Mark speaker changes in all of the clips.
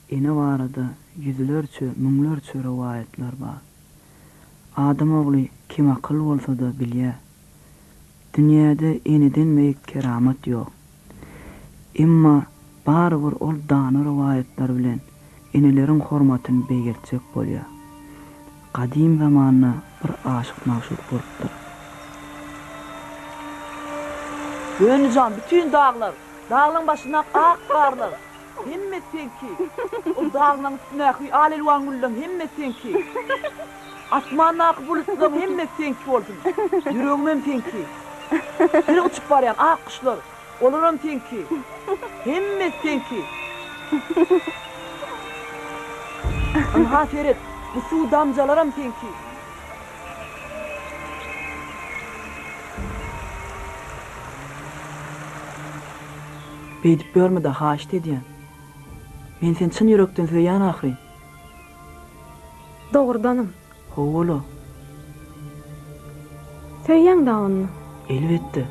Speaker 1: Ene barada ýüzlerçe, müňlerçe rowaýatlar bar. Adam ogly kemakyl bolsa-da bilýär. Dünýäde eneden beýik keramat ýok. Emma barybir ol dana rowaýatlar bilen eneleriň hormatyny beýgeltjek bolýar. Gadym zamanda bir aşyk-magşuk bolupdyr.
Speaker 2: Döndi jan, bütin daglar, daglaň başyndaky ak garlar, hemmesi seňki. Ol daglaň üstündäki al-elwan gülleň hemmesi seňki. Asmandaky bulutlaň hemmesi seňki bolsun. Ýüregimem seňki. Seni uçup barýan ak guşlar, olaram seňki. Hemmesi seňki. Ynha seret, bu suw damjalaram seňki.
Speaker 1: Beýdip ýörme-de, haýyşt edýän. Men seni çyn ýürekden söýýän ahyryn.
Speaker 3: Dogrudanam.
Speaker 1: Hawa-la.
Speaker 3: Söýýäň-dä onda?
Speaker 1: Elbetde.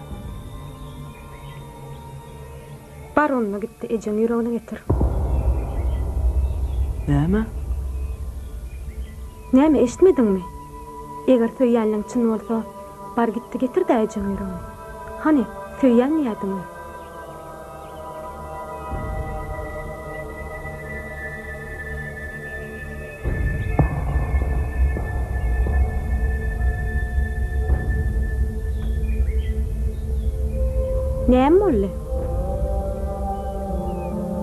Speaker 3: Bar onda git-de ejeň ýüregini getir.
Speaker 1: Näme?
Speaker 3: Näme, eşitmediňmi? Eger söýýänligiň çyn bolsa, bar git-de getir-dä ejeň ýüregini. Hany, söýýän diýýädiň-le. Näme boldy?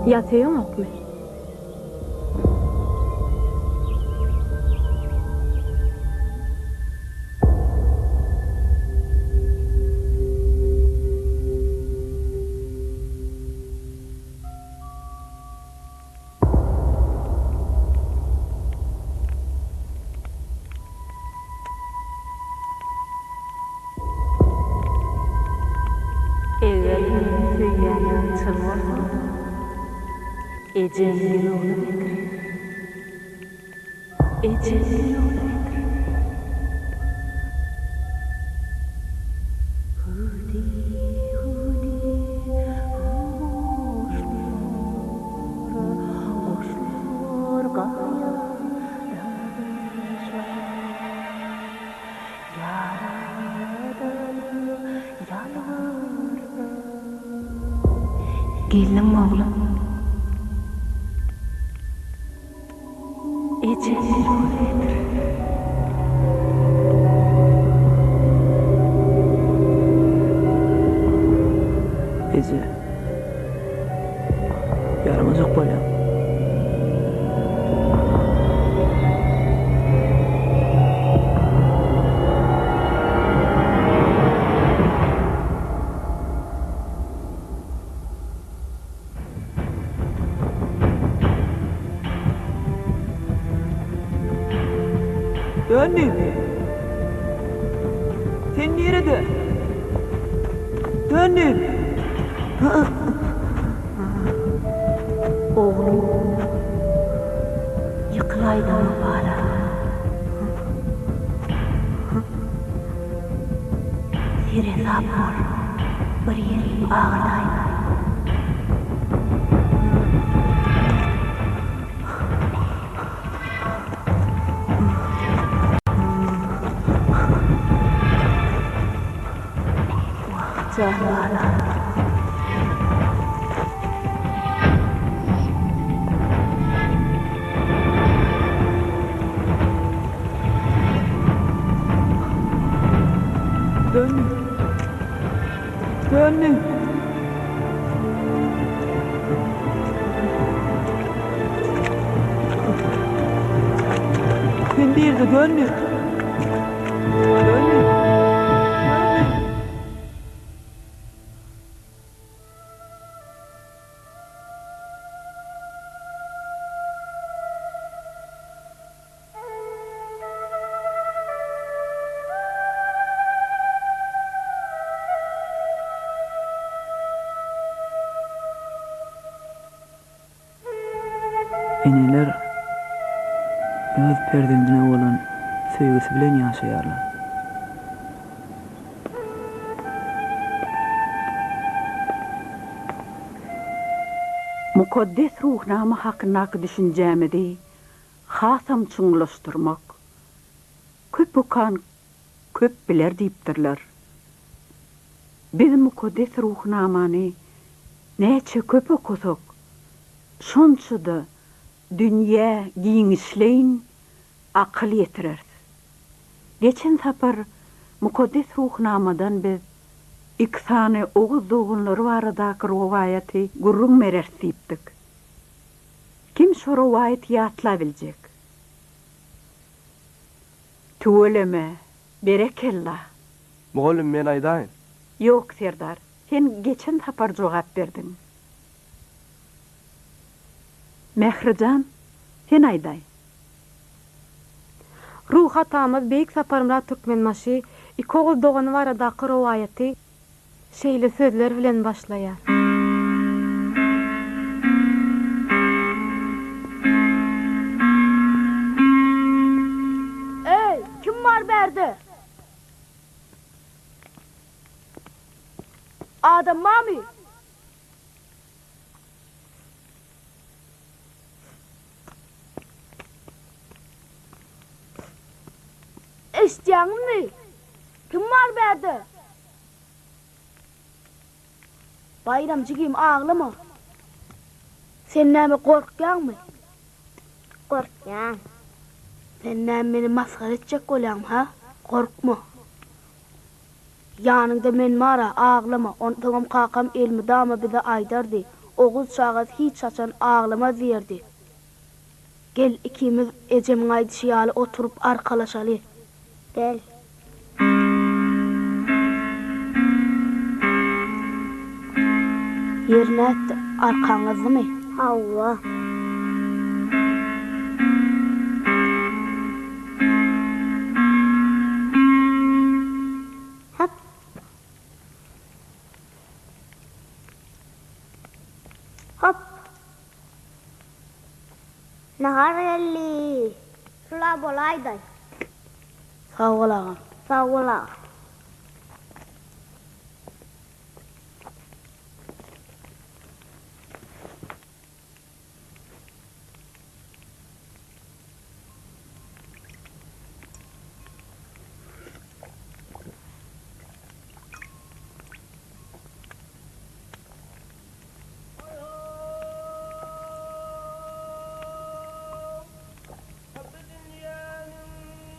Speaker 3: Ýa söýeňokmy?
Speaker 4: Eger meni söýýänligiň çyn bolsa, ejeň ýüregini getir. Ejeň ýüregini getir. Hüwdi, hüwdi, hüw goşlar, goşlar gaýa daşlar. Ýaradana ýalbarsam.
Speaker 3: Geldiňmi oglum?
Speaker 4: Eje zerur getir.
Speaker 1: Eje. Ýaramajak bolýaň.
Speaker 2: Döndi. Sen nirede? Döndi.
Speaker 4: Oglum, ýykylaýdyňmy bala? Seresap bol, bir ýeriň agyrdaýmasyn. Wah, jan balam.
Speaker 2: Döndi. Döndi. Sen bir de döndü. Döndü. Döndü.
Speaker 1: Eneler öz perzendine bolan söýgüsi bilen ýaşaýarlar.
Speaker 5: Mukaddes Ruhnama hakyndaky düşünjämizi hasam çuňlaşdyrmak. Köp okan köp biler diýipdirler. Biz Mukaddes Ruhnamany näçe köp okasak, şonça-da dünýä giňişleýin akyl ýetireris. Geçen sapar Mukaddes Ruhnamadan biz iki sany oguz doganlary baradaky rowaýaty gürrüň bereris diýipdik. Kim şo rowaýaty ýatlabiljek? Tüweleme, berekella!
Speaker 6: Mugallym men aýdaýyn.
Speaker 5: Ýok, Serdar, sen geçen sapar jogap berdiň. Mährijan, sen aýdaý.
Speaker 3: Ruhy atamyz Beýik Saparmyrat Türkmenbaşy iki oguz dogany baradaky rowaýaty şeýle sözler bilen başlaýar.
Speaker 7: Eý, kim bar bärde? Adam barmy? Eşitýäňizmi? Kim bar bärde? Baýram jigim aglama. Sen näme gorkýaňmy?
Speaker 8: Gorkýan.
Speaker 7: Sen näme meni masgara etjek bolýaňmy, hä? Gorkma. Ýanyňda men bar-a, aglama. Onsoňam kakam elmydama bize aýdardy, Oguz çagasy hiç haçan aglamaz diýerdi. Gel, ikimiz ejemiň aýdyşy ýaly oturyp arkalaşaly.
Speaker 8: Gel.
Speaker 7: Ýeri nätdi, arkaň gyzdymy?
Speaker 8: Hawa. Hop. Hop. Nahar geldi. Şula bolaýdaý.
Speaker 7: Sag bol agam.
Speaker 8: Sag bol agam.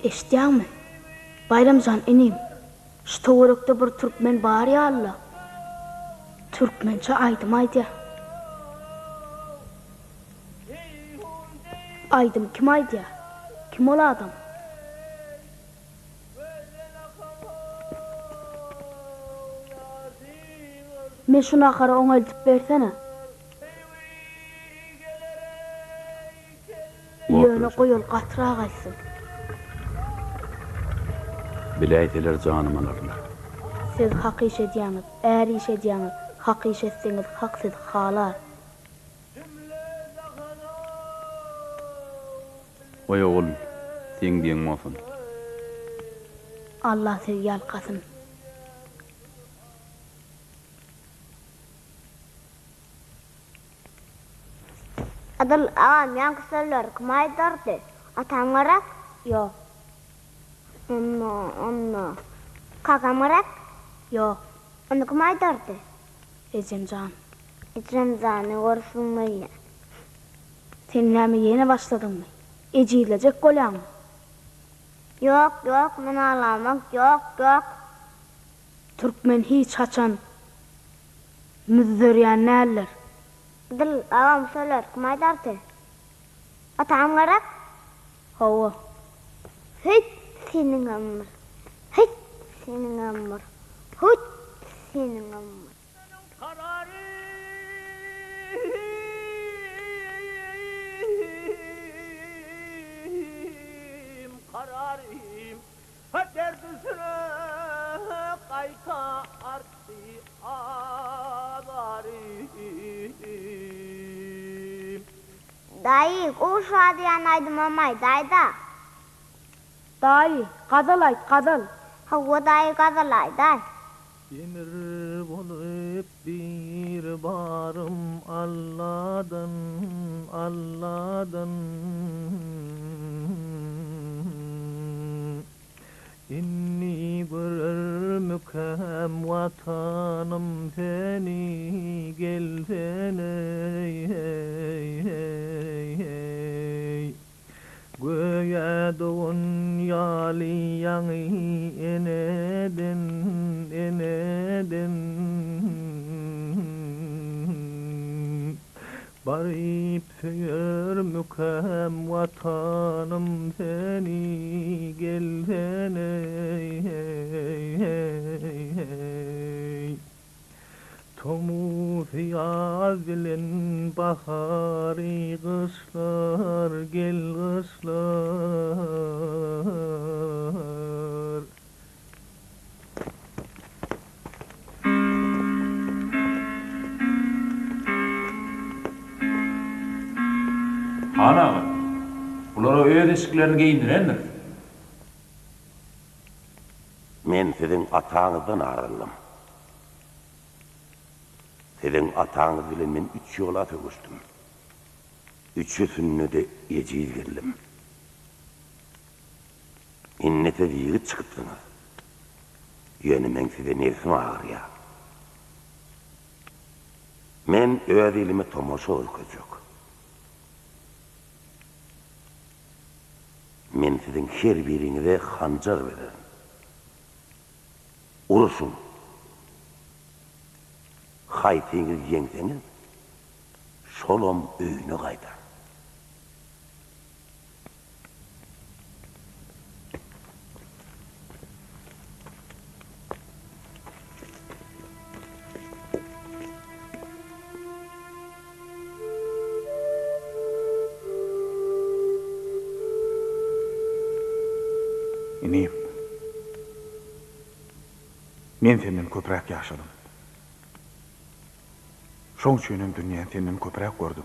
Speaker 7: Eşidýäňmi, Baýram jan inim, şu töwerekde bir türkmen bar ýaly-la. Türkmençe aýdym aýdýar. Aýdymy kim aýdýar? Kim ol adam? Men şu nahary oňa eltip bersene. Ýöne goý ol gatyrak aýtsyn.
Speaker 9: Biläýseler janymy alarlar.
Speaker 7: Siz hak iş edýäňiz, är iş edýäňiz, hak iş etseňiz hak sizi halar.
Speaker 9: Goý ogul, seň diýeň bolsun.
Speaker 7: Allah sizi ýalkasyn.
Speaker 8: Adyl agam ýaňky sözleri kim aýdardy? Atam gerek?
Speaker 7: Ýok.
Speaker 8: Onda, onda. Kakam gerek?
Speaker 7: Ýok.
Speaker 8: Onda kim aýdardy?
Speaker 7: Ejem jan.
Speaker 8: Ejem jany görsün welin.
Speaker 7: Sen näme ýene başladyňmy? Ejizlejek bolýaňmy?
Speaker 8: Ýok, ýok, men aglamak, ýok, ýok.
Speaker 7: Türkmen hiç haçan müzzerýän däldir.
Speaker 8: Adyl agam sözleri kim aýdardy? Atam gerek?
Speaker 7: Hawa.
Speaker 8: Hüýt seniňem bir. Hüýt seniňem bir. Hüýt seniňem bir.
Speaker 2: Kararym, kararym, Derdüsüne gaýtardy azarym.
Speaker 8: Daýy, gowy şadyýan aýdymam aýdaýda.
Speaker 7: Daýy, gazal aýt, gazal.
Speaker 8: Hawa daýy gazal aýdaý.
Speaker 2: Demir bolup bir bar.
Speaker 10: Arym Alladan, Alladan. Indi görermikäm Watanym seni, gelsene, heý-heý-heý. Göýä dogan ýaly ýaňy eneden, eneden. Baryp söýermikäm Watanym seni, gelsene, heý-heý-heý. Tomusy ýaz bilen bahary gyşlar gel gyşlar.
Speaker 9: Han aga, bulara öz eşiklerini geýindirendiris.
Speaker 11: Men siziň ataňyzdan ar aldym. Siziň ataňyz bilen men üç ýola söweşdim. Üçüsinde-de ejiz geldim. Indi siz ýigit çykypsyňyz. Ýöne meň size nebsim agyrýar. Men öz ilime tomaşa görkezjek. Men siziň her biriňize hanjar bererin. Uruşyň! Haýsyňyz ýeňseňiz, şolam öýüne gaýdar.
Speaker 12: Inim, men senden köpräk ýaşadym. Şoň üçin hem dünýäni senden köpräk gördüm.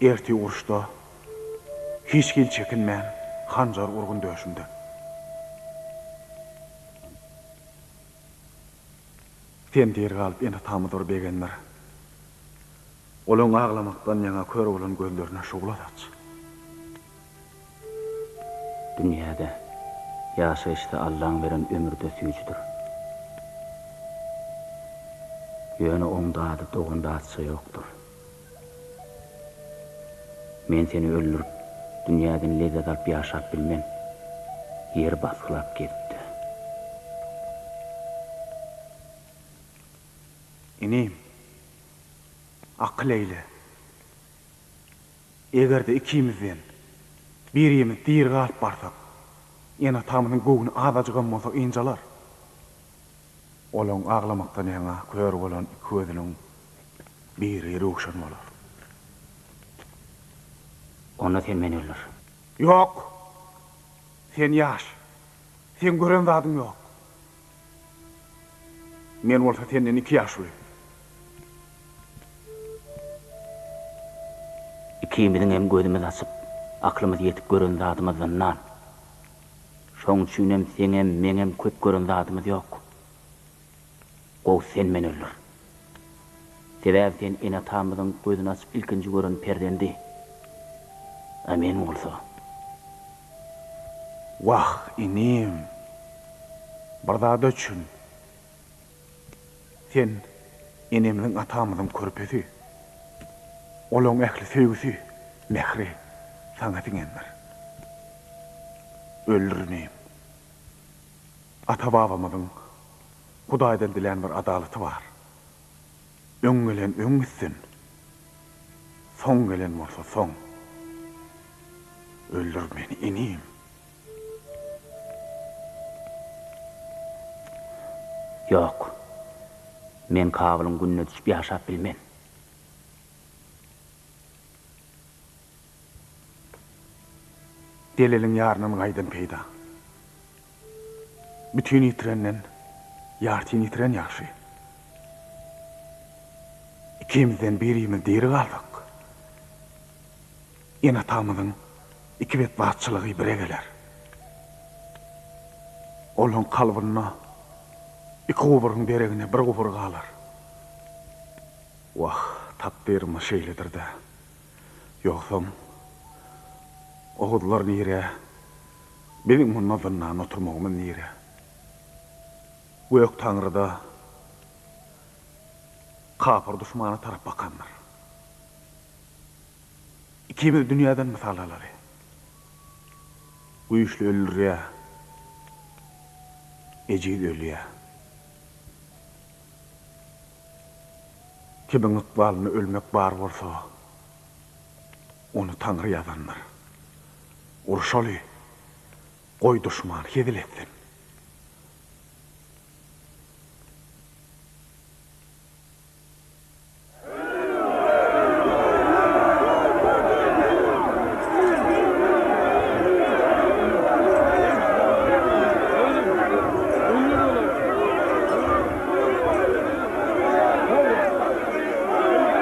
Speaker 12: Ertir uruşda hiç hili çekinmän hanjar urgun döşümden. Sen diri galyp ene-atamyz bir begendir. Olaň aglamakdan ýaňa kör bolan gözlerine şugla saç.
Speaker 13: Dünýäde ýaşaýyşda Allaň beren ömri-de süýjüdir. Ýöne oň dady dogan datça ýokdur. Men seni öldürip, dünýäden lezzet alyp ýaşap bilmen. Ýeri basgylap gezip-de.
Speaker 12: Inim, akyl eýle. Eger-de ikimizden birimiz diri galyp barsak, ene-atamyzyň göwni azajygam bolsa ynjalar. Olaň aglamakdan ýaňa kör bolan iki gözüniň biri röwşen bolar.
Speaker 13: Onda sen meni öldür.
Speaker 12: Ýok! Sen ýaş. Seň gören zadyň ýok. Men bolsa senden iki ýaş uly.
Speaker 13: Ikimiziň hem gözümiz açyp, aklymyz ýetip gören zadymyz zyndan. Şoň üçinem seňem, meňem köp gören zadymyz ýok. Gowusy sen meni öldür. Sebäbi sen ene-atamyzyň gözüni açyp ilkinji gören perzendi. A men bolsa.
Speaker 12: Wah, inim! Bir zada düşün. Sen enemiziň-atamyzyň körpesi. Olaň ähli söýgüsi, mähri saňa siňendir. Öldür inim. Ata-babamyzyň Hudaýdan dilän bir adalaty bar. Öň gelen öň gitsin, soň gelen bolsa soň. Öldür meni inim.
Speaker 13: Ýok. Men Kabylyň gününe düşüp ýaşap bilmen.
Speaker 12: Deliliň ýaryndan gaýdan peýda. Bütin ýitirenden ýartyn ýitiren ýagşy. Ikimizden birimiz diri galsak, ene-atamyzyň iki betbagtçylygy bire geler. Olaň kalbynda iki guburyň deregine bir gubur galar. Wah, takdyrymyz şeýledir-dä. Ýogsam, oguzlar nire, biziň munda zyndanda oturmagymyz nire? Gök Taňry-da kapyr duşmana tarap bakandyr. Ikimiz dünýäden mysal alaly. Güýçli öldürýär, ejiz ölýär. Kimiň ykbalynda ölmek bar bolsa, ony Taňry ýazandyr. Urşaly, goý duşman hezil etsin.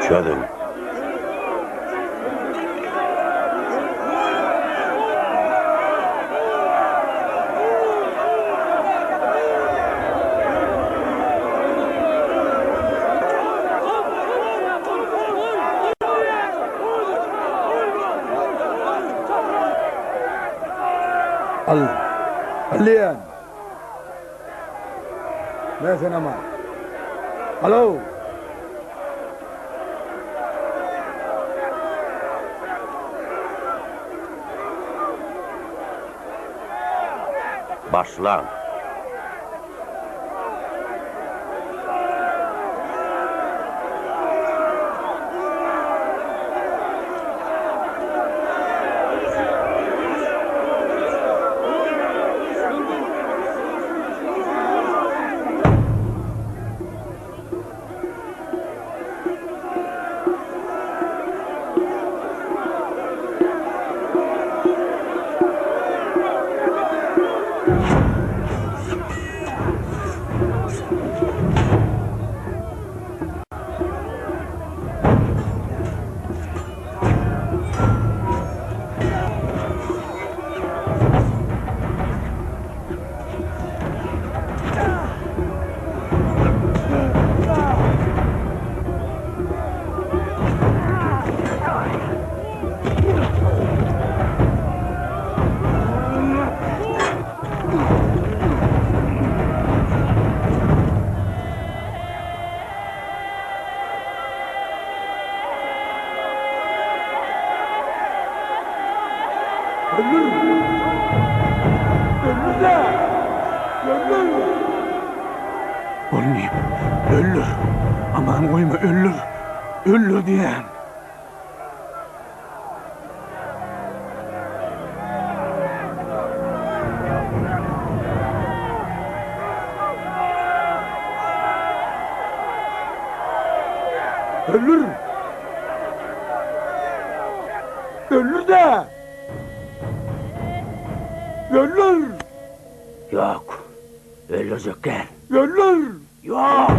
Speaker 11: Çözüň.
Speaker 14: Al. Al diýýän. Men senem al. Alo.
Speaker 11: Başlaň.
Speaker 14: Öldür! Öldür-de! Öldür!
Speaker 12: Bolmyp, öldür! Aman goýma, öldür! Öldür diýýän!
Speaker 14: Öldür! Öldür-de! Öldür!
Speaker 13: Ýok, öldürjek däl.
Speaker 14: Öldür!
Speaker 13: Ýok!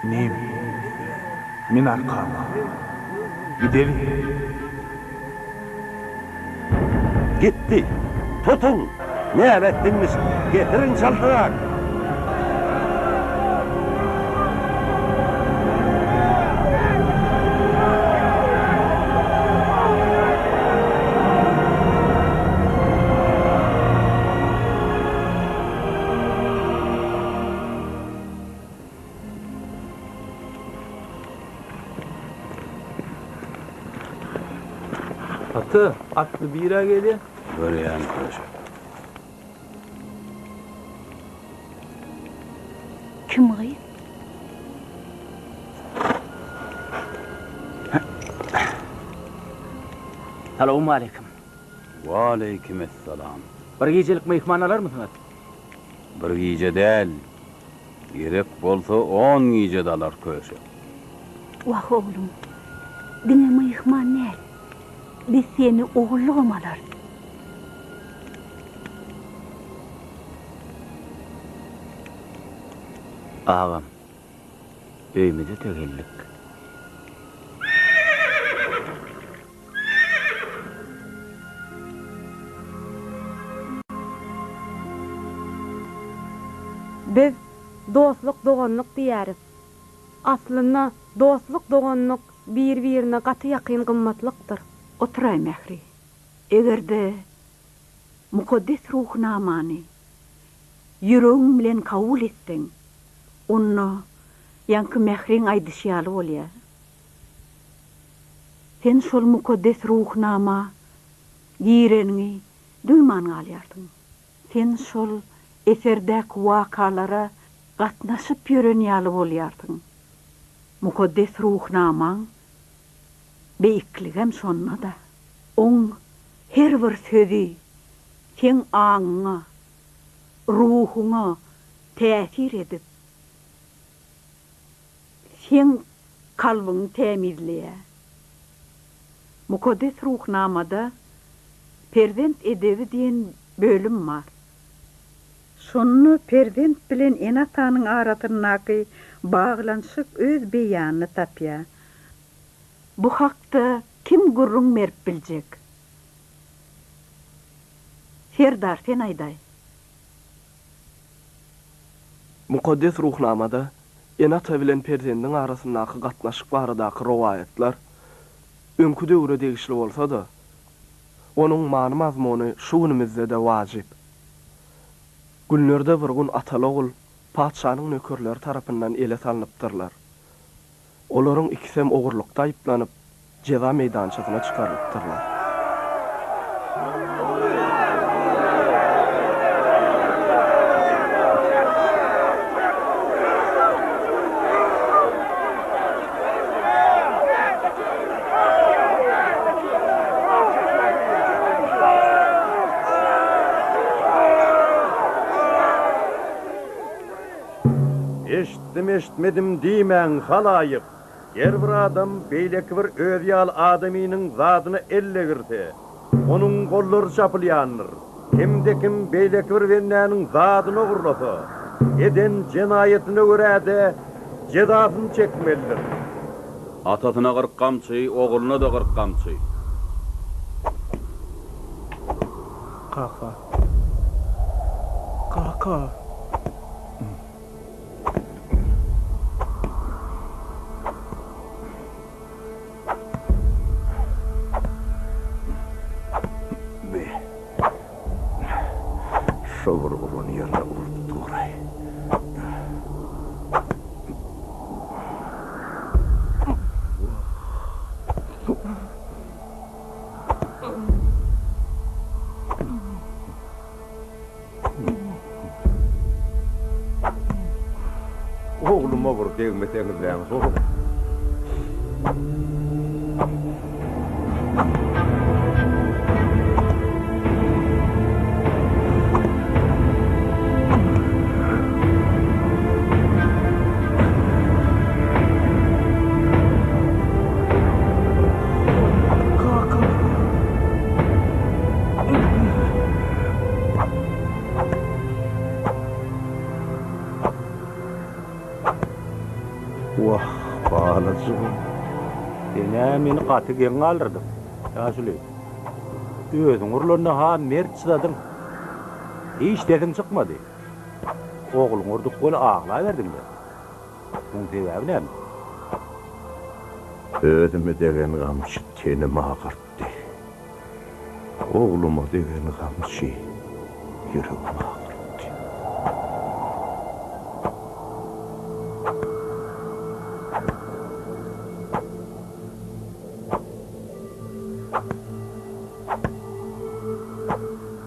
Speaker 12: Inim, min arkama. Gideli.
Speaker 11: Gitdi. Tutuň! Näme etdiňmiş? Getiriň çaltrak!
Speaker 10: Ata, atly bir-ä gelýä.
Speaker 11: Görýän köşek.
Speaker 4: Kim gyz?
Speaker 13: Salowmaleýkim.
Speaker 15: Waleýkimessalam.
Speaker 13: Bir gijelik myhman alarmysyňyz?
Speaker 15: Bir gije däl, gerek bolsa on gije-de alar köşek.
Speaker 4: Wah, oglum, diňe myhman däl, biz seni ogullygam alarys.
Speaker 13: Agam. Öýmüze-de geldik.
Speaker 3: Biz dostluk-doganlyk diýýäris. Aslynda, dostluk-doganlyk bir-birine gaty ýakyn gymmatlykdyr.
Speaker 5: Oturaý, Mähri. Eger-de Mukaddes Ruhnamany ýüregiň bilen kabul etseň, onda ýaňky Mähriň aýdyşy ýaly bolýar. Sen şol Mukaddes Ruhnama gireniňi duýman galýarsyň. Sen şol eserdäki wakalara gatnaşyp ýören ýaly bolýarsyň. Mukaddes Ruhnamaň beýikligem şonda-da. Oň her bir sözi seň aňyňa, ruhuňa täsir edip, seň kalbyňy tämizleýär. Mukaddes Ruhnamada Perzent edebi diýen bölüm bar. Şonda perzent bilen ene-atanyň arasyndaky baglanyşyk öz beýanyny tapýar. Bu hakda kim gürrüň berip biljek? Serdar, sen aýdaý.
Speaker 6: Mukaddes Ruhnamada ene-ata bilen perzendiň arasyndaky gatnaşyk baradaky rowaýatlar öňki döwre degişli bolsa-da, onuň many-mazmuny şu günümizde-de wajyp. Günlerde bir gün ataly-ogul patyşanyň nökerleri tarapyndan ele salnypdyrlar. Olaryň ikisem ogurlykda aýyplanyp, jeza meýdançasyna çykarylypdyrlar.
Speaker 16: Eşitdim-eşitmedim diýmäň, halaýyk! Her bir adam beýleki bir özi ýaly adamynyň zadyna el degirse, onuň gollary çapylýandyr. Kimde-kim beýleki bir bendäniň zadyny ogurlasa, eden jenaýatyna görä-de jezasyny çekmelidir.
Speaker 15: Atasyna 40 gamçy, ogluna-da 40 gamçy.
Speaker 10: Kaka. Kaka.
Speaker 11: Be. Şo bir uran ýerine urup dur-aý.
Speaker 16: Ogluma bir degmeseňizläň how.
Speaker 10: Kaka.
Speaker 16: Wah, balajygym.
Speaker 17: Sen-ä meni gaty geň galdyrdyň, ýaşuly. Özüň urlanda-ha mert çydadyň. Hiç sesiň çykmady. Ogluňy urduk weli aglaberdiň-le. Muň sebäbi näme?
Speaker 11: Özüme degen gamçy tenimi agyrtdy. Ogluma degen gamçy ýüregimi agyrtdy.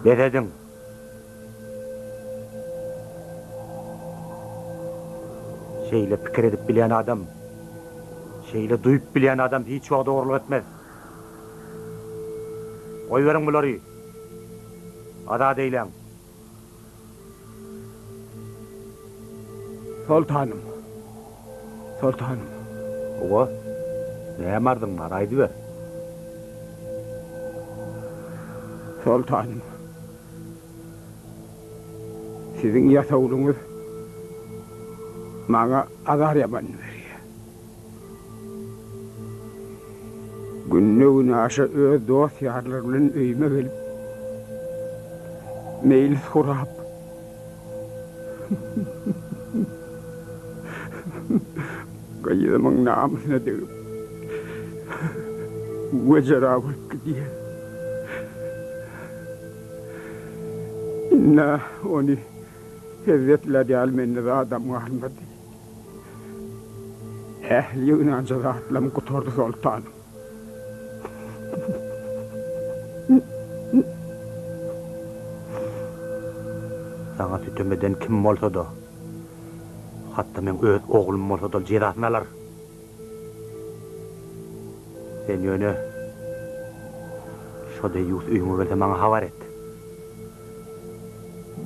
Speaker 17: Bes ediň! Şeýle pikir edip bilýän adam, şeýle duýup bilýän adam hiç wagt ogurlyk etmez. Goýberiň bulary! Azat eýläň!
Speaker 14: Soltanym! Soltanym!
Speaker 17: Hawa, näme arzyň bar, aýdyber.
Speaker 14: Soltanym! Siziň ýasawulyňyz maňa azar ýaman berýär. Günde-günaşa öz dost-ýarlary bilen öýüme gelip, meýlis gurap, gyzymyň namysyna degip, wejera bolup gidýär. Indi ony hezzetlär ýaly mende zadam galmady. Ähli ýygnanja zatlarym gutardy, soltanym.
Speaker 17: Saňa sütem eden kim bolsa-da, hatda meň öz oglum bolsa-da ol jezasyny alar. Sen ýöne şo deýýus öýüňe gelse maňa habar et.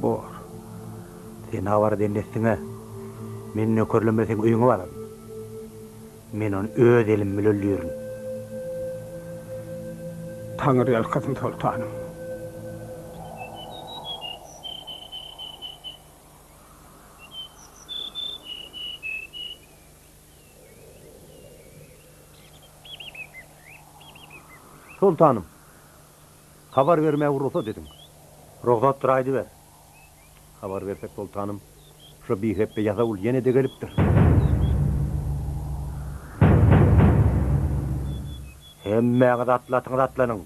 Speaker 14: Bor.
Speaker 17: Sen habar eden dessiňe, men nökerlem bilen seň öýüňe bararyn. Men ony öz elim bile öldürin.
Speaker 14: Taňry ýalkasyn, soltanym.
Speaker 16: Soltanym, habar bermäge rugsat ediň.
Speaker 17: Rugsatdyr, aýdyber.
Speaker 16: Habar bersek, soltanym, şo bihepbe ýasawul ýene-de gelipdir.
Speaker 17: Hemmäňiz atly-atyňyza atlanyň!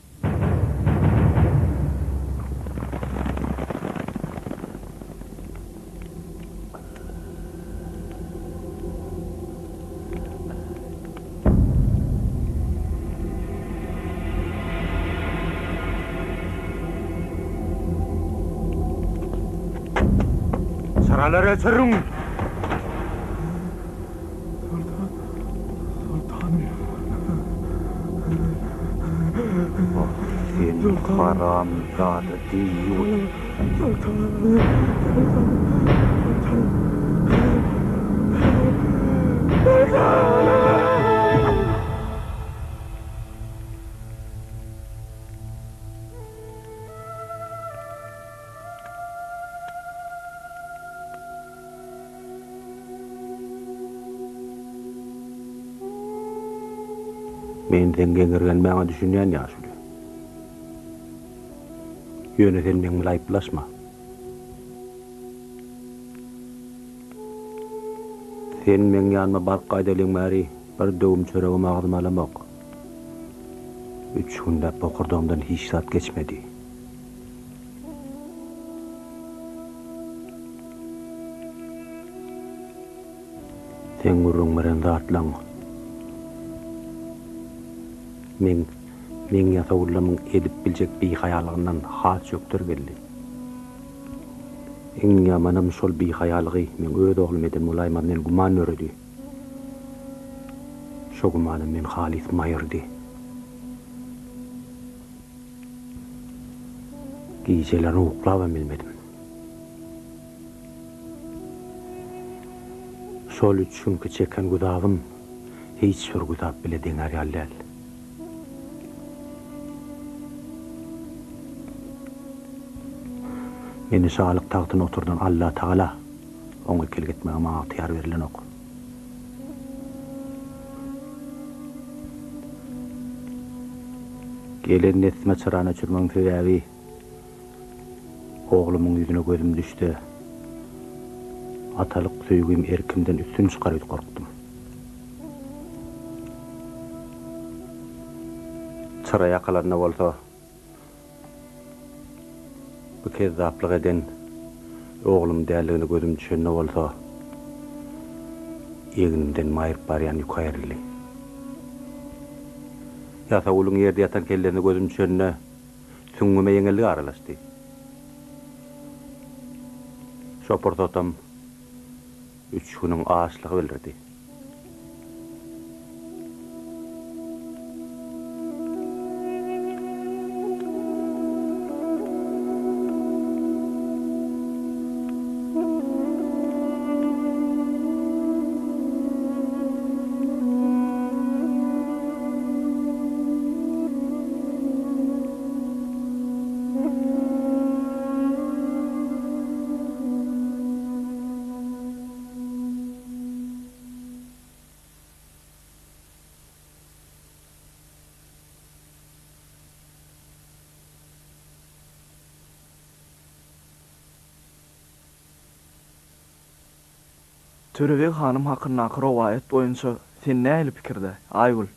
Speaker 17: Çyralary öçüriň!
Speaker 10: Soltan, soltanym.
Speaker 17: Ah, sen haramzada deýýus!
Speaker 10: Soltanym, soltanym, soltanym. Soltanym!
Speaker 17: Men seň geňirgenmäňe düşünýän ýaşuly. Ýöne sen meň bilen aýyplaşma. Sen meň ýanyma baryp gaýdalyň bäri bir döwüm çöregem agzyma alamok. Üç günläp bokurdagymdan hiç zat geçmedi. Seň gürrüň beren zatlaň meň meň ýasawullamyň edip biljek bihaýalygyndan has çökder geldi. Iň ýamanam şol bihaýalygy meň öz oglum eden bolaýmaz men güman döredi. Şo gümanam meni halys maýyrdy. Gijelerini uklabam bilmedim. Şol üç günki çeken güzabym hiç bir güzap bile deňär ýaly däl. Meni şalyk tagtyna oturdan Allatagala oňa ikilik etmäge maňa ygtyýar berilenok. Gelen dessime çyrany öçürmegiň sebäbi, oglumyň ýüzüne gözüm düşse, atalyk söýgim erkimden üstün çykar öýdüp gorkdum. Çyra ýakylanda bolsa, Bu kezzaplyk eden oglum däldigine gözüm düşende bolsa, egnimden maýryp barýan ýük aýryldy. Ýasawulyň ýerde ýatan kellesine gözüm düşende, süňňüme ýeňillik aralaşdy. Şo pursatam üç günüň açlygy bildirdi.
Speaker 10: Törebeg hanym hakyndaky rowaýat boýunça sen nähili pikirde, Aýgül?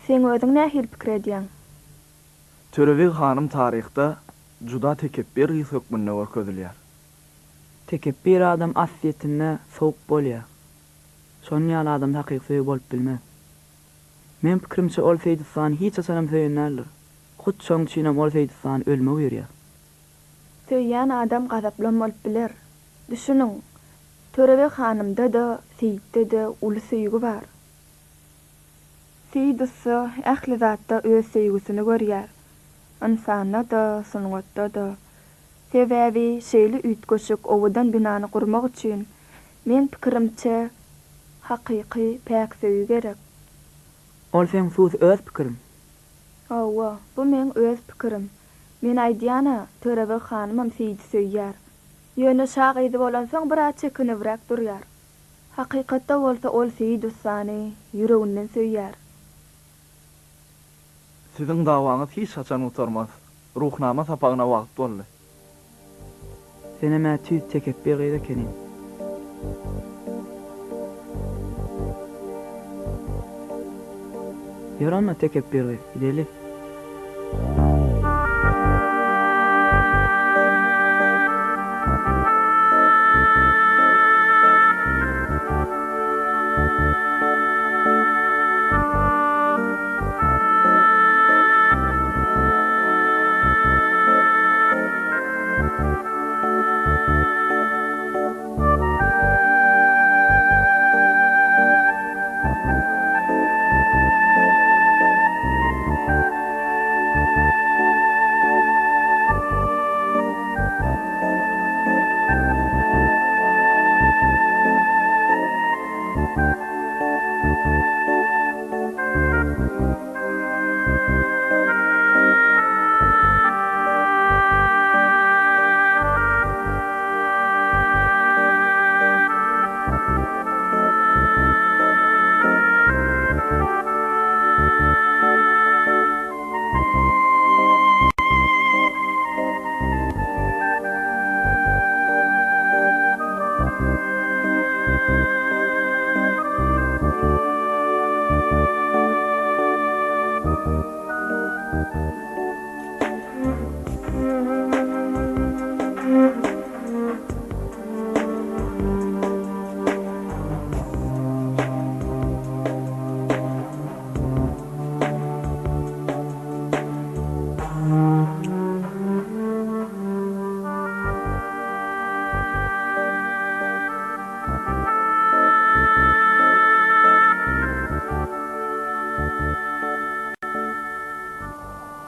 Speaker 18: Seň özüň nähili pikir edýäň?
Speaker 10: Törebeg hanym taryhda juda tekepbir gyz hökmünde görkezilýär.
Speaker 1: Tekepbir adam aslyýetinde sowuk bolýar. Şonuň ýaly adamda hakyky söýgi bolup bilmez. Meň pikirimçe ol Seýit ussany hiç haçanam söýen däldir. Hut şoň üçinem ol Seýit ussany ölüme buýurýar.
Speaker 18: Söýýän adam gazaplam bolup biler. Düşüniň, Törebeg hanymda-da, Seýitde-de uly söýgi bar. Seýit ussa ähli zatda öz söýgüsini görýär. Ynsanda-da, sungatda-da. Sebäbi şeýle üýtgeşik owadan binany gurmak üçin, meň pikirimçe, hakyky päk söýgi gerek.
Speaker 1: Ol seň sus öz pikiriň.
Speaker 18: Hawa, bu meň öz pikirim. Men aýdýan-a, Törebeg hanymam Seýidi söýýär. Ýöne şa gyzy bolansoň biraz çekinibräk durýar. Hakykatda bolsa ol Seýit ussany ýüreginden söýýär.
Speaker 10: Siziň dawaňyz hiç haçan gutarmaz. Ruhnama sapagyna wagt boldy.
Speaker 1: Senem-ä tüýs tekepbir gyz ekeniň. Ýör onda tekepbir gyz, gideli.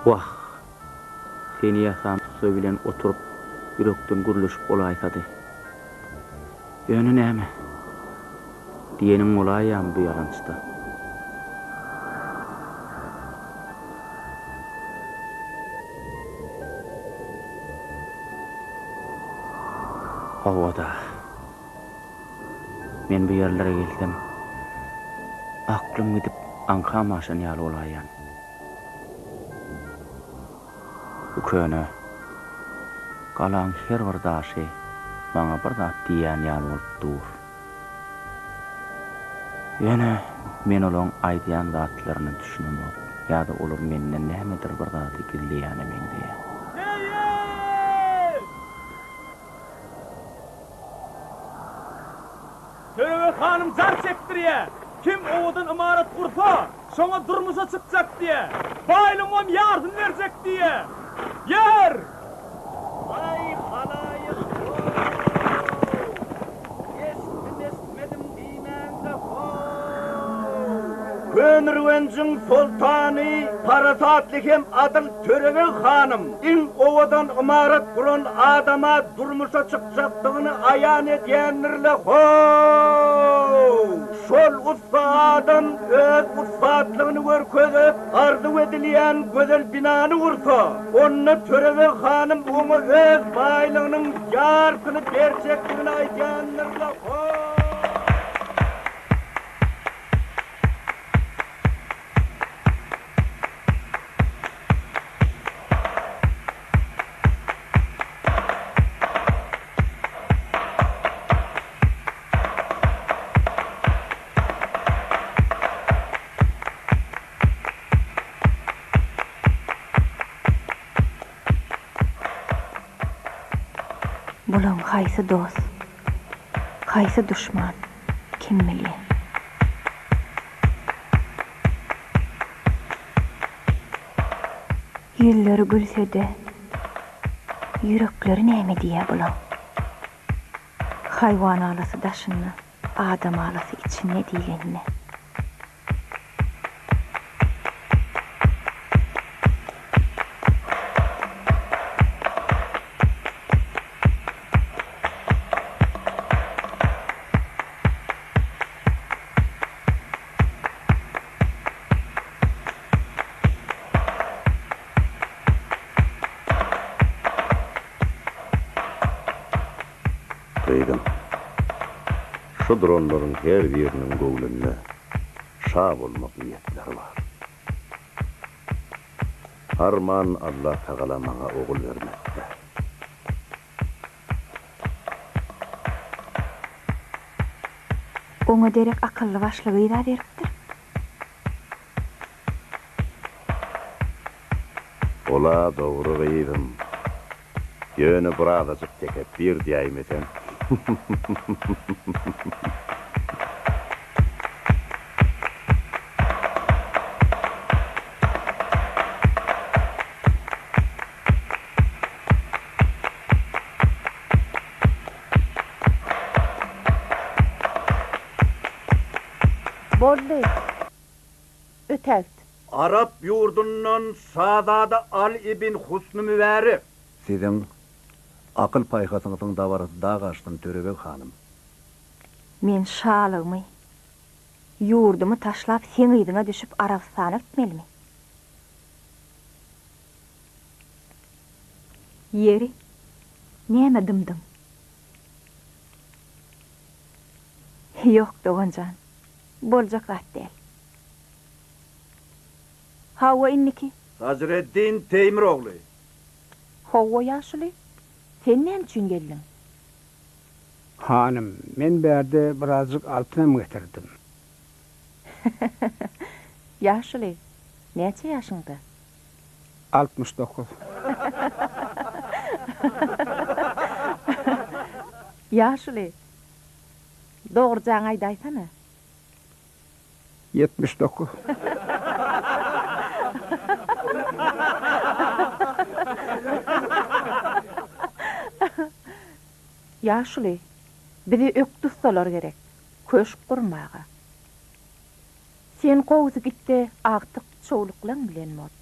Speaker 13: Wah, seni ýasan ussa bilen oturyp, ýürekden gürleşip bolaýsady. Ýöne näme? Diýeniň bolaýýamy bu ýalançyda? Hawa-da. Men bu ýerlere gelsem, aklym gidip, aňkam aşan ýaly bolaýýan. Bu köne galaň her bir daşy maňa bir zat diýýän ýaly bolup dur. Ýöne men olaň aýdýan zatlaryna düşünemok ýa-da olar menden nämedir bir zady gizleýäne meňzeýär.
Speaker 19: Seýit! Törebeg hanym jar çekdirýä, kim owadan ymarat gursa, şoňa durmuşa çykjak diýä. Baýlygyňam ýarsyny berjek diýä. Ýör!
Speaker 16: Aý, halaýyk, ho-ow! Eşitdim-eşitmedim diýmäň-de, ho-ow! Köneürgenjiň soltany parasatly hem adyl Törebeg hanym iň owadan ymarat guran adama durmuşa çykjakdygyny aýan edýändir-le, ho-ow! Şol ussa adam öz ussatlygyny görkezip, arzuw edilýän gözel binany gursa, onda Törebeg hanym oňa öz baýlygynyň ýarsyny berjekdigini aýdýandyr-la, ho-ow!
Speaker 18: Haýsy dost, haýsy duşman, kim bilýä. Ýüzleri gülse-de, ýürekleri näme diýýä bulaň? Haýwan alasy daşynda, adam alasy içinde diýlenine.
Speaker 11: Gyzym, şu duranlaryň her biriniň göwnünde şa bolmak niýetleri bar. Arman Allatagala maňa ogul bermezdi.
Speaker 18: Oňa derek akylly-başly gyz-a beripdir.
Speaker 11: Ol-a dogry gyzym. Ýöne birazajyk tekepbir diýäýmeseň.
Speaker 5: Boldy. Ötägit.
Speaker 16: Arap ýurdundan şazada Aly ibn Husny Mübärek.
Speaker 17: Siziň akyl-paýhasyňyzyň dabarasy dag aşsyn, Törebeg hanym.
Speaker 18: Men şalygymy, ýurdumy taşlap seň yzyňa düşüp Arabystana gitmelimi? Ýeri, näme dymdyň? Ýok, dogan jan, boljak zat däl. Hawa, indiki.
Speaker 16: Sajreddin Teýmir ogly.
Speaker 5: Hawa, ýaşuly, sen näme üçin geldiň?
Speaker 14: Hanym, men bärde birazjyk altynam getirdim.
Speaker 5: Ýaşuly, näçe ýaşyňda?
Speaker 14: 69.
Speaker 5: Ýaşuly, dogrujaňy aýdaýsana.
Speaker 14: 79.
Speaker 5: Ýaşuly, bize ökde ussalar gerek, köşk gurmaga. Sen gowusy git-de agtyk çowluklaň bilen bol.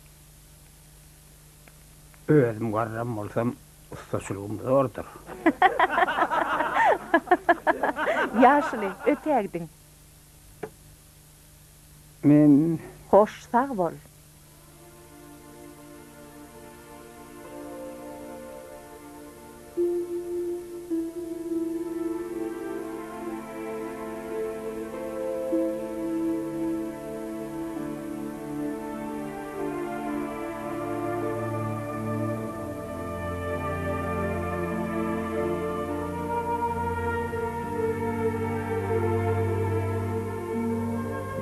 Speaker 14: Özüm garram bolsam, ussaçylygym zordur.
Speaker 5: Ýaşuly, ötägidiň.
Speaker 14: Men.
Speaker 5: Hoş, sag bol.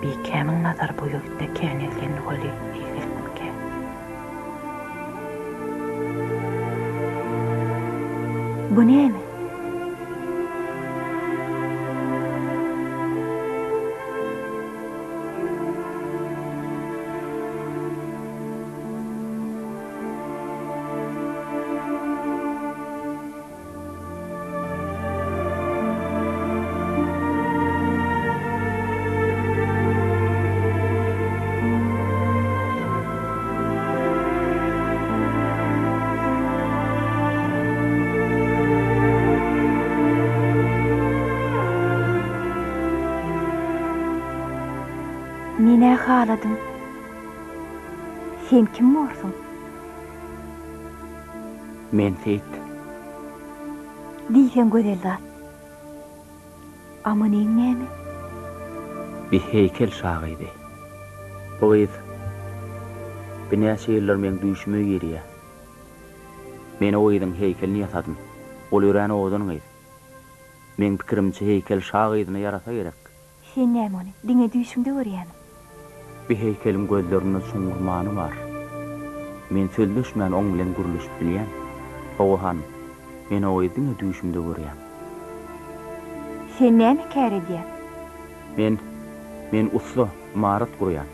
Speaker 5: Bikämiň nazary bu ýigitde kän eglendi weli, eýgilikmikä?
Speaker 18: Bu näme? Men-ä haladym. Sen kim borsuň?
Speaker 13: Men Seýit.
Speaker 18: Diýseň gözel zat. A munyň näme?
Speaker 13: Bi heýkel şa gyzy. Bu gyz binäçe ýyldyr meň düýşüme girýä. Men o gyzyň heýkelini ýasadym. Ol örän owadan gyz. Meň pikirimçe heýkel şa gyzyna ýarasa gerek.
Speaker 18: Sen näme ony diňe düýşüňde görýämiň?
Speaker 13: Bi heýkeliň gözlerinde çuňňur many bar. Men sözleşmän oň bilen gürleşip bilýän. Hawa, hanym. Men o gyzy diňe düýşümde görýän.
Speaker 4: Sen näme kär edýäň?
Speaker 13: Men, men ussa, ymarat gurýan.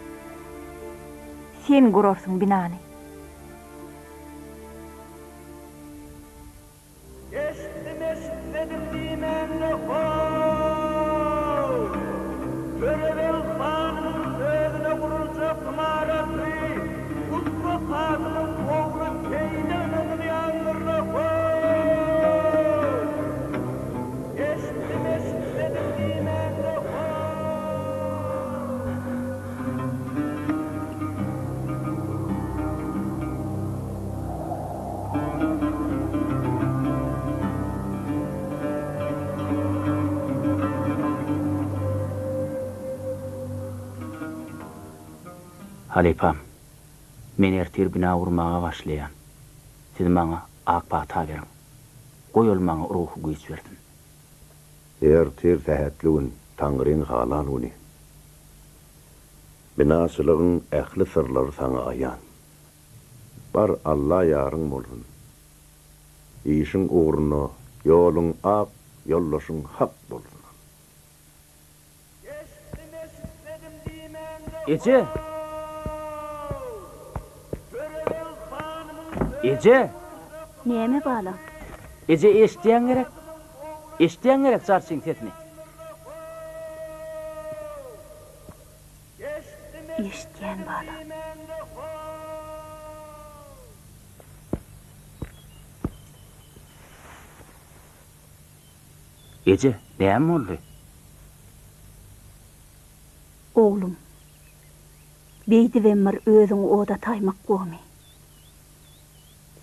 Speaker 4: Sen gurarsyň binany.
Speaker 2: Eşitdim eşitmedim diýmäňde how! Törebeg hanymyň özüne guruljak ymaraty Gutly hanymyň ogly Seýide ynanylýandyrla how! Eşitdim eşitmedim diýmäňde how!
Speaker 13: Halypam, men ertir bina gurmaga başlaýan. Siz maňa ak pata beriň. Goý ol maňa ruhy güýç bersin.
Speaker 11: Ertir sähetli gün, Taňryň halan güni. Binaçylygyň ähli syrlary saňa aýan. Bar Alla ýaryň bolsun. Işiň ugruna, ýoluň ak, ýoldaşyň hak bolsun.
Speaker 13: Eje! Eje!
Speaker 4: Näme balam?
Speaker 13: Eje eşitýäň gerek? Eşitýäň gerek jarçyň sesini?
Speaker 4: Eşitýän balam.
Speaker 13: Eje, näme boldy?
Speaker 4: Oglum, beýdibem bir özüňi oda taýmak gomy?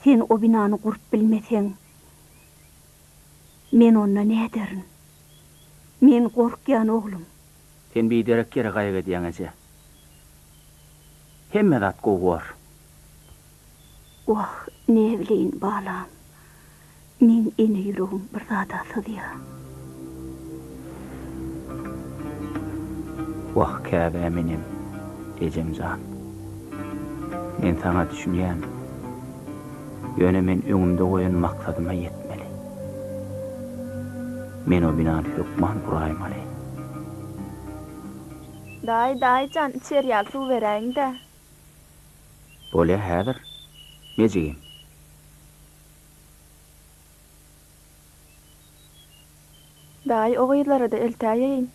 Speaker 4: Sen o binany gurup bilmeseň, men onda näderin? Men gorkýan, oglum.
Speaker 13: Sen biderek ýere gaýgy edýäň eje. Hemme zat gowy bor.
Speaker 4: Wah, näbileýin, balam. Meň ene ýüregim bir zada syzýa.
Speaker 13: Wah, käbäm enem, ejem jan. Men saňa düşünýän. Ýöne men öňümde goýan maksadyma ýetmeli. Men o binany hökman guraýmaly.
Speaker 18: Daýy, daýy jan, içer ýaly suw beräýiň-dä.
Speaker 13: Bolýa häzir, mejigim.
Speaker 18: Daýy, o gyzlara-da eltäýeýin.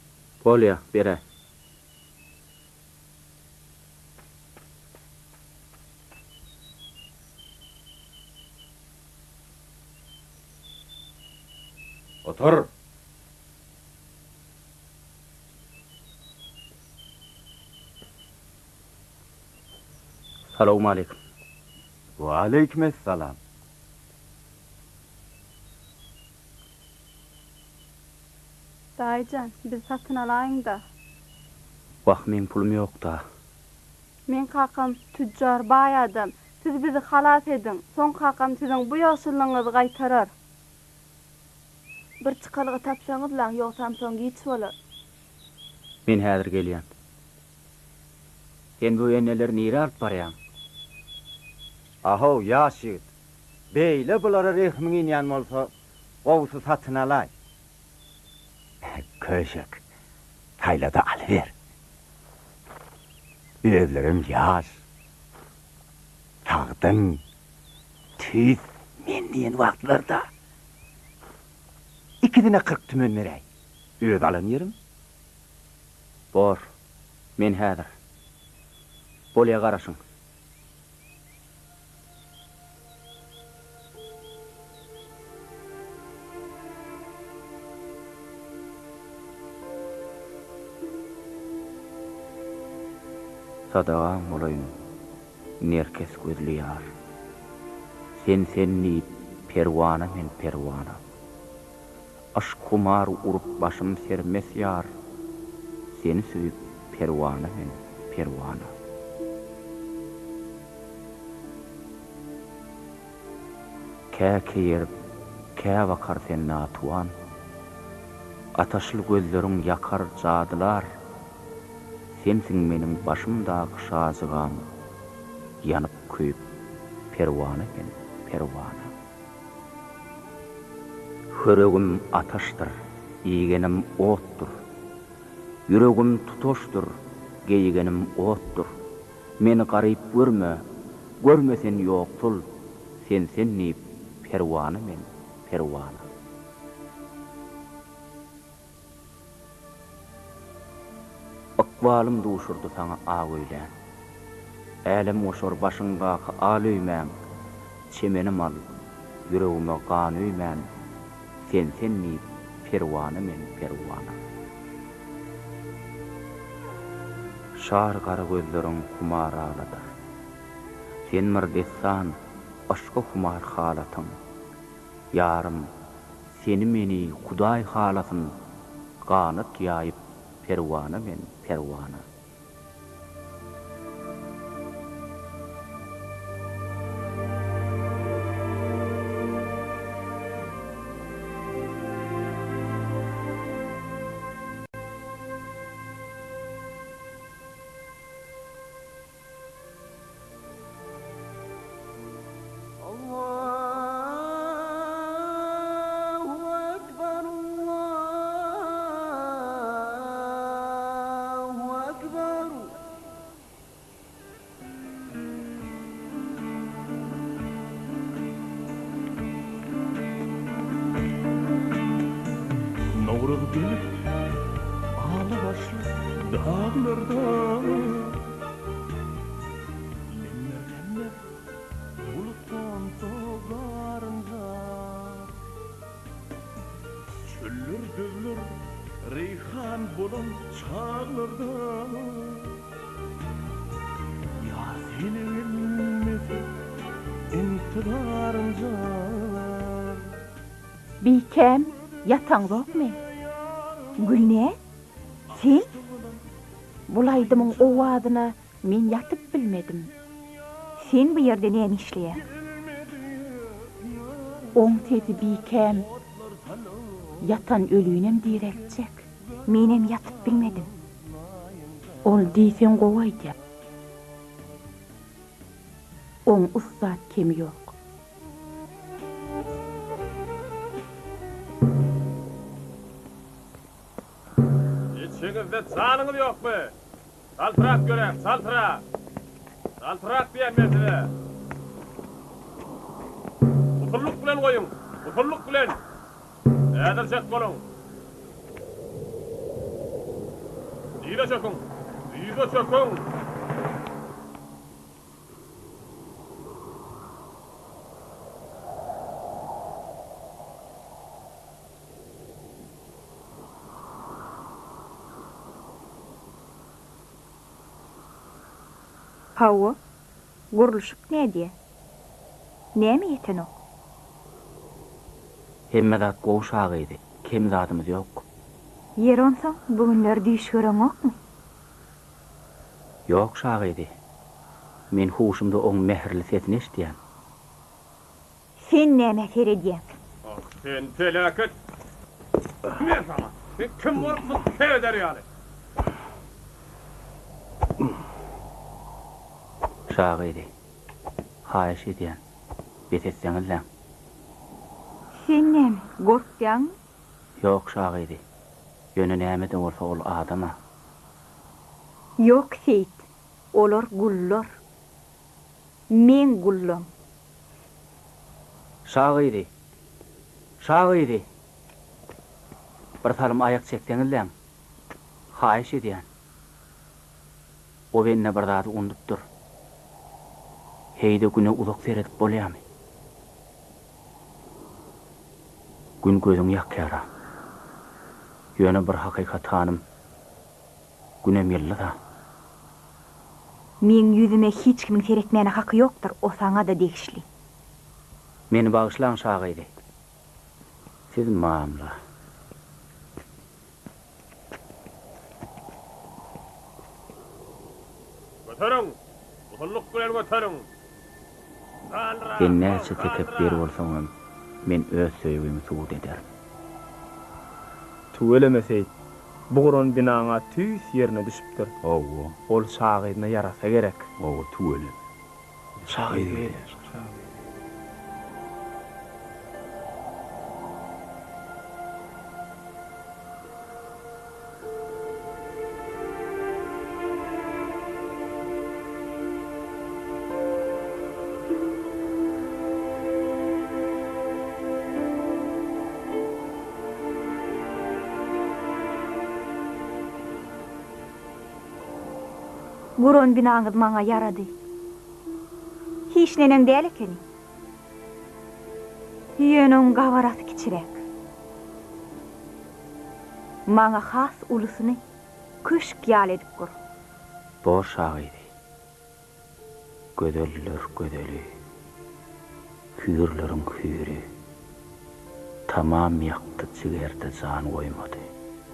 Speaker 13: Bolýa, beräý.
Speaker 15: Otur!
Speaker 13: Salowmaleýkim.
Speaker 20: Waleýkimessalam.
Speaker 18: Daýyjan, bizi satyn alaýyň-da.
Speaker 13: Wah, meň pulum ýok-da.
Speaker 18: Meň kakam tüjjar, baý adam. Siz bizi halas ediň. Soň kakam siziň bu ýagşylygyňyzy gaýtarar. Bir çykalga tapsaňyzlaň, ýogsam soň giç bolar.
Speaker 13: Men häzir gelýän. Sen bu eneleri nirä alyp barýaň?
Speaker 20: Ahow, ýaş ýigit. Beýle bulara rehmiň inýän bolsa, gowusy satyn alaý. Köşek, saýla-da alyber. Özlerem ýaş, sagdyn, tüýs men diýen wagtlarda. Ikisine 40 tümen beräý. Öz alan ýerim.
Speaker 13: Bor. Men häzir. Bolýa garaşyň. Sadagaň bolaýyn, nerkes gözli ýar. Sen-sen diýip, perwana men perwana. Yşk humar urup başym sermes ýar, Seni söýüp perwana men, perwana. Kä keýerip, kä bakar sen natuwan, Ataşly gözleriň ýakar, jadylar. Sensiň meniň başymdaky şajygam, Ýanyp-köýüp perwana men, perwana. Höregim ataşdyr, iýgenim otdur. Ýüregim tutaşdyr, geýgenim otdur. Meni garyp görme, görme sen ýoksul, Sen-sen diýip, perwana men, perwana. Ykbalym duşurdy saňa ak öýlän. Älemgoşar başyňdaky al öýmäň, Çemenim al, ýüregime gan öýmän, Sen-sen diýip, perwana men, perwana. Şar gara gözleriň humar agladar. Sen bir dessan, yşka humar halatyň. Ýarym, seni meni Hudaý halasyn, Ganat ýaýyp perwana men, perwana.
Speaker 21: Nowruz gelip, ala başly daglarda Lemmer-lemmer bulutdan garynja. Çöller, düzler reýhan bolan çaglarda Ýar seni gelmese intizaryn jar.
Speaker 4: Bikäm, ýataňzokmy? Gülnäz, sen? Bul aýdymyň owazyna men ýatyp bilmedim. Sen bu ýerde näme işleýäň? Oň sesi bikäm, ýatan ölünem direltjek. Menem ýatyp bilmedim. Ol diýseň gowy aýdýar. Oň ussat kemi ýok.
Speaker 19: Içiňizde janyňyz ýokmy? Çaltrak ýöräň, çaltrak! Çaltrak diýýän men size! Usullyk bilen goýuň, usullyk bilen! Häzirjek boluň! Yza çöküň! Yza çöküň!
Speaker 4: Hawa, gurluşyk nädýä? Näme ýetenok?
Speaker 13: Hemme zat gowy şa gyzy, kem zadymyz ýok.
Speaker 4: Ýeri onsoň bu günler düýş göreňokmy?
Speaker 13: Ýok şa gyzy. Men huşumda oň mähirli sesini eşidýän.
Speaker 4: Sen nämä seredýäň?
Speaker 19: Ah, sen peläket! Men saňa, sen kim bolupsyň sereder ýaly?
Speaker 13: Şa gyzy, haýyş edýän, bes etseňizläň.
Speaker 4: Sen näme, gorkýaňmy?
Speaker 13: Ýok, şa gyzy. Ýöne näme-de bolsa ol adam-a.
Speaker 4: Ýok, Seýit, olar gullar. Meň gullam.
Speaker 13: Şa gyzy! Şa gyzy! Bir salym aýak çekseňizläň, haýyş edýän. O bende bir zady unudupdyr. Heý-de Güne uzak seredip bolýamy? Gün gözüňi ýakýar-a. Ýöne bir hakykat hanym, Günem ýyldyz-a.
Speaker 4: Meň ýüzüme hiç kimiň seretmäne haky ýokdur, o saňa-da degişli.
Speaker 13: Meni bagyşlaň şa gyzy. Siz mamla.
Speaker 19: Göteriň! Usullyk bilen göteriň!
Speaker 13: Sen näçe tekepbir bolsaňam, men öz söýgimi subut ederin.
Speaker 22: Tüweleme Seýit, bu guran binaň-a tüýs ýerine düşüpdir.
Speaker 15: Hawa.
Speaker 22: Ol şa gyzyna ýarasa gerek.
Speaker 15: Hawa, tüweleme.
Speaker 22: Şa gyzy gelýär.
Speaker 7: Guran binaňyz maňa ýarady. Hiç neneň däl ekeni. Ýöne oň gabarasy kiçiräk. Maňa has ulusyny köşk ýaly edip gur.
Speaker 13: Boş agyzy. Gözeller gözeli, hüýrleriň hüýri, Tamam ýakdy jigerde jan goýmady.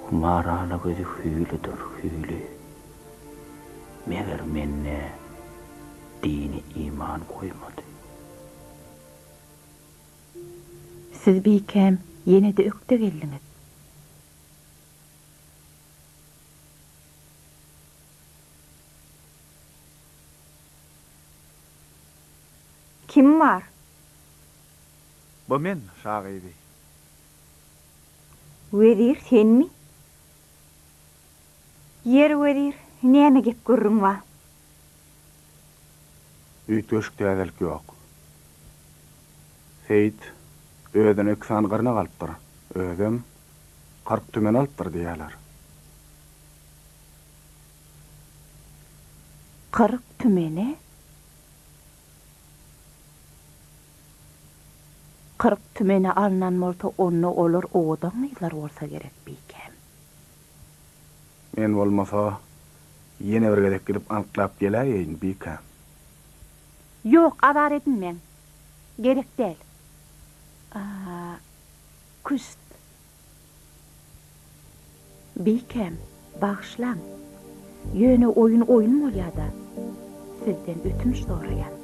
Speaker 13: Humar ala gözi hüýlidir, hüýli, Meger mende dini iman goýmady.
Speaker 5: Siz bikäm ýene-de ökde geldiňiz.
Speaker 7: Kim bar?
Speaker 12: Bu men, şa gyzy.
Speaker 7: Wezir senmi? Ýeri wezir, näme gep-gürrüň bar?
Speaker 12: Üýtgeşik täzelik ýok. Seýit özüne iki sany gyrnak alypdyr, özem 40 tümen alypdyr diýýärler.
Speaker 5: 40 tümene? 40 tümene alnan bolsa onda olar owadan gyzlar bolsa gerek bikäm.
Speaker 12: Men bolmasa ýene bir gezek gidip anyklap geläýeýin bikäm.
Speaker 5: Ýok azar edinmäň. Gerek däl. A, küşt. Bikäm, bagyşlaň. Ýöne oýun oýun bolýa-da. Sizden ötünç soraýan.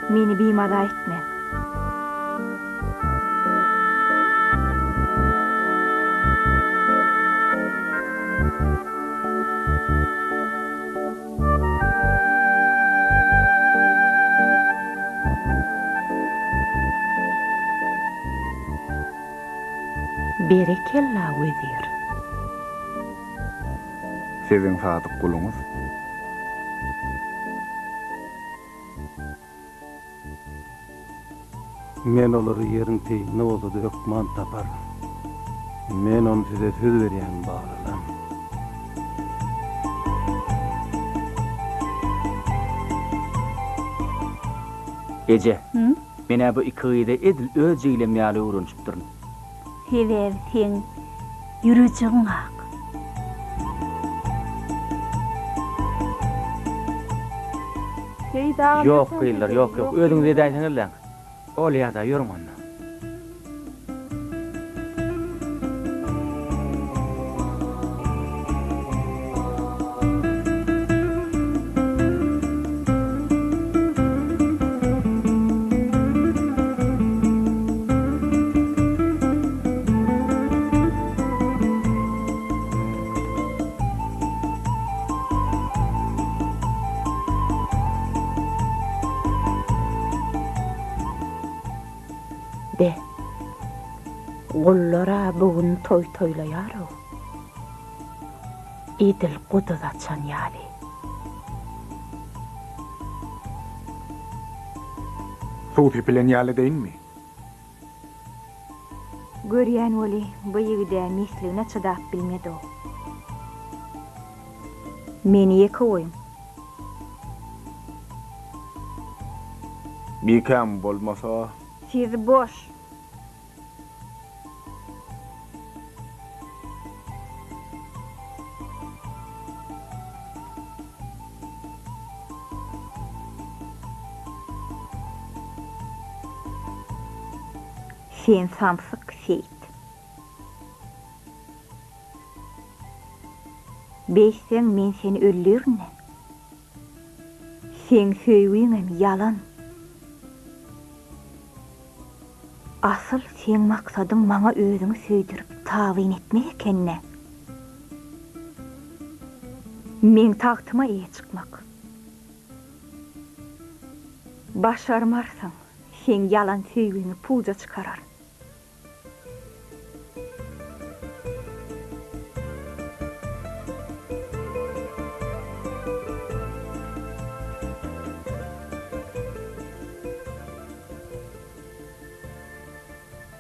Speaker 7: Meni bimaza etmäň.
Speaker 5: Berekella, wezir!
Speaker 12: Siziň sadyk guluňyz.
Speaker 17: Men olary ýeriň teýinde bolsa-da hökman taparyn. Men ony size söz berýän, balalam.
Speaker 13: Eje, men-ä bu iki gyza edil öz jiglem ýaly öwrenişipdirin.
Speaker 4: Sebäbi seň ýürejigiň ak.
Speaker 18: Seýit agam
Speaker 13: Ýok gyzlar, ýok, ýok, özüňiz edäýseňizläň. Bolýa-da, ýörüň onda.
Speaker 5: Be, gullar-a bu gün toý toýlaýar-ow. Edil guduz açan ýaly.
Speaker 12: Suw sepilen ýaly edeýinmi?
Speaker 7: Görýän weli, bu ýigid-ä mesligine çydap bilmedi-ow. Meni ýeke goýuň.
Speaker 12: Bikäm bolmasa.
Speaker 7: Siz boş. Sen samsyk Seýit. Beýtseň men seni öldürin-ä. Seň söýgiňem ýalan. Asyl seň maksadyň maňa özüňi söýdürip tabyn etmek eken-dä. Meň tagtyma eýe çykmak. Başarmarsyň, seň ýalan söýgiňi puja çykararyn.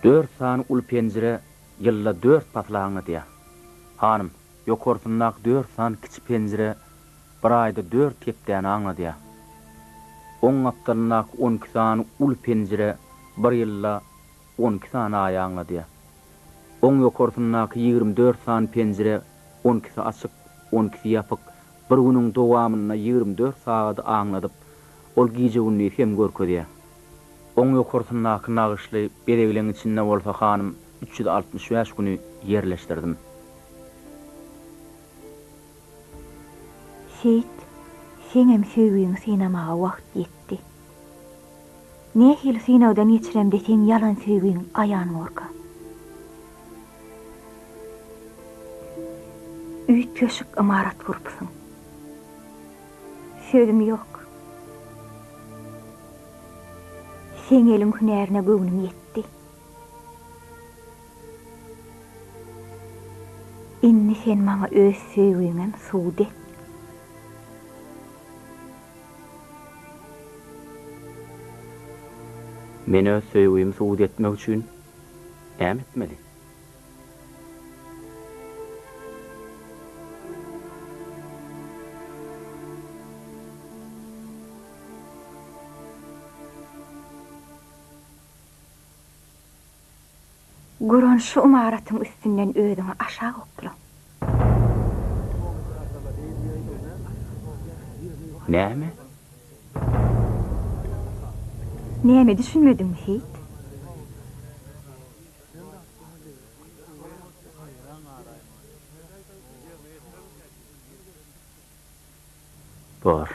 Speaker 13: Dört sany uly penjire ýylda dört pasly aňladýar. Hanym, ýokarsyndaky dört sany kiçi penjire bir aýda dört hepdäni aňladýar. Oň gapdalyndaky onki sany uly penjire bir ýylda onki sany aýy aňladýar. Oň ýokarsyndaky 24 sany penjire onkisi açyk, onkisi ýapyk, bir günüň dowamynda 24 sagady aňladyp, ol gije-gündizi hem görkezýär. Oň ýokarsyndaky nagyşly bezegleň içinde bolsa hanym 365 güni ýerleşdirdim.
Speaker 7: Seýit, seňem söýgiňi synamaga wagt ýetdi. Nähili synagdan geçiremde seň ýalan söýgiň aýan borka? Üýtgeşik ymarat gurupsyň. Sözüm ýok. Seň eliň hünärine göwnüm ýetdi. Indi sen maňa öz söýgiňem subut et.
Speaker 13: Men öz söýgimi subut etmek üçin näme etmeli?
Speaker 7: Guran şu ymaratyň üstünden özüňi aşak okla.
Speaker 13: Näme?
Speaker 7: Näme düşünmediňmi, Seýit?
Speaker 13: Bor.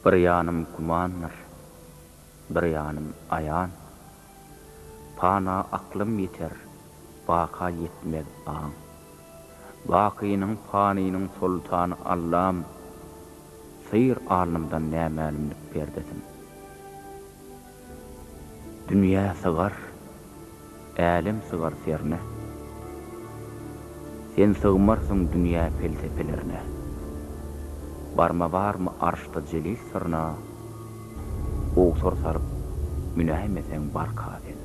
Speaker 13: Bir ýanym gümandyr, bir ýanym aýan. Pana aklym ýeter, baka ýetmez aň. Bakynyň, panynyň soltany Allam, Syr alnymdan nämälimlik perdesin. Dünýä sygar, älem sygar serine. Sen sygmarsyň dünýä pelsepelerine. Barma barmy arşda jelil syryna, Owsar salyp münäýmeseň barka sen.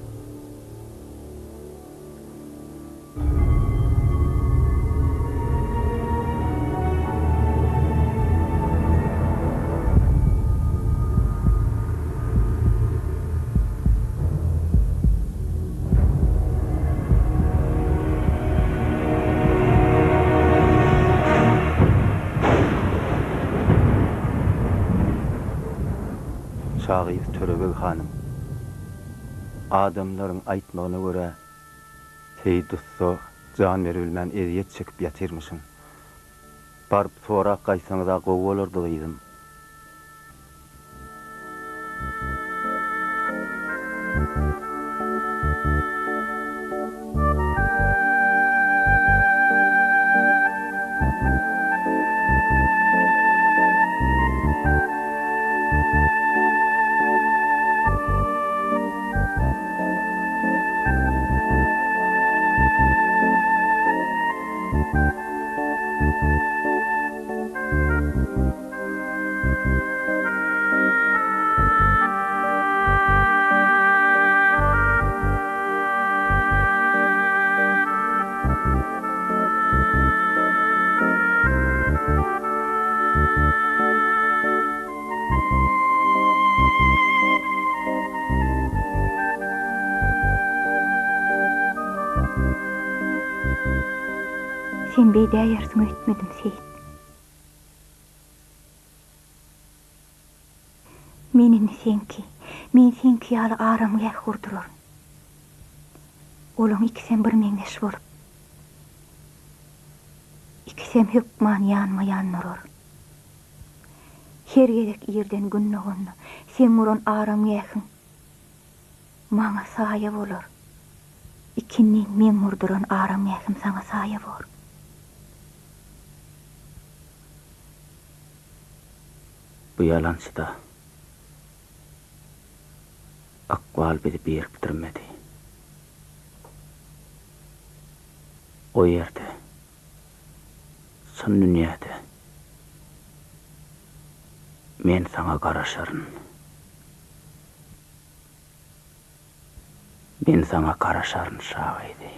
Speaker 20: Şa gyz Törebeg hanym. Adamlaryň aýtmagyna görä, Seýit ussa jan beribilmän ezýet çekip ýatyrmyşyn. Baryp sorap gaýtsaňyz-a gowy bolardy, gyzym.
Speaker 7: Sen beýdäýersiň öýtmedim, Seýit. Men indi seňki, men seňki ýaly aramgäh gurduraryn. Olaň ikisem birmeňzeş bolup, ikisem hökman ýanma-ýan durar. Her gezek irden Gün doganda, seň guran aramgähiň maňa saýa bolar. Ikindin meň gurduran aramgähim saňa saýa bor.
Speaker 13: Bu ýalançyda. Ykbal bizi birikdirmedi. O ýerde, çyn dünýäde men saňa garaşaryn. Men saňa garaşaryn, şa gyzy.